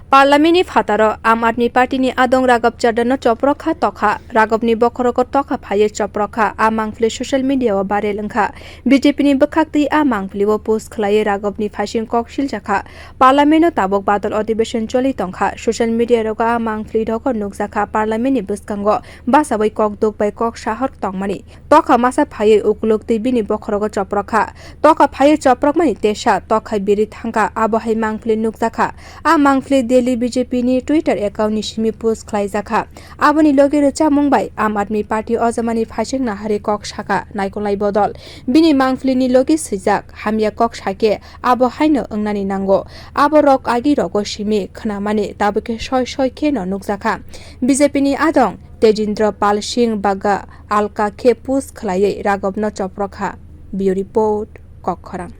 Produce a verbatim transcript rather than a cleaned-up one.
Parliament ni phataro Aam Aadmi Party ni adong Raghav Chaddha no choprok kha tokha. Raghav ni bokhorogo tokha phaiwi choprok kha. A mangpili social media o viral wngkha. B J P ni bwkhak twi a mangpili o post khwlaiwi Raghav ni phaising kok siljakha. Parliament o tabuk badal adhibeshon choli tongkha. Social media rogo a mangpili dogo nukjakha. Parliament ni bwskango basawi kok duk bai kok sahor tongmani. Tokha masa phaiwi ukuluk twi bini bokhorogo choprok kha. Tokha phaiwi choprokmani tesa tokha biri thangkha, abo hai mangpili nukjakha. A mangpili Delhi B J P ni Twitter account ni simi post khlaijakha. Aboni logi rwchapmung bai Aam Aadmi Party o jomani phaising nahari kok sakha naikolnai bodol. Bini mangpili ni logi swijak, hamya kok sakhe abo haino wngnani nango. Abo rok agi rogo simi khwnamani tabukhe soi soi kheno nukjakha. B J P ni adong Tejendra Pal Singh Bagga alka khe post khwlaiwi Raghav no choprok kha. Bureau Report, Kokkhorang.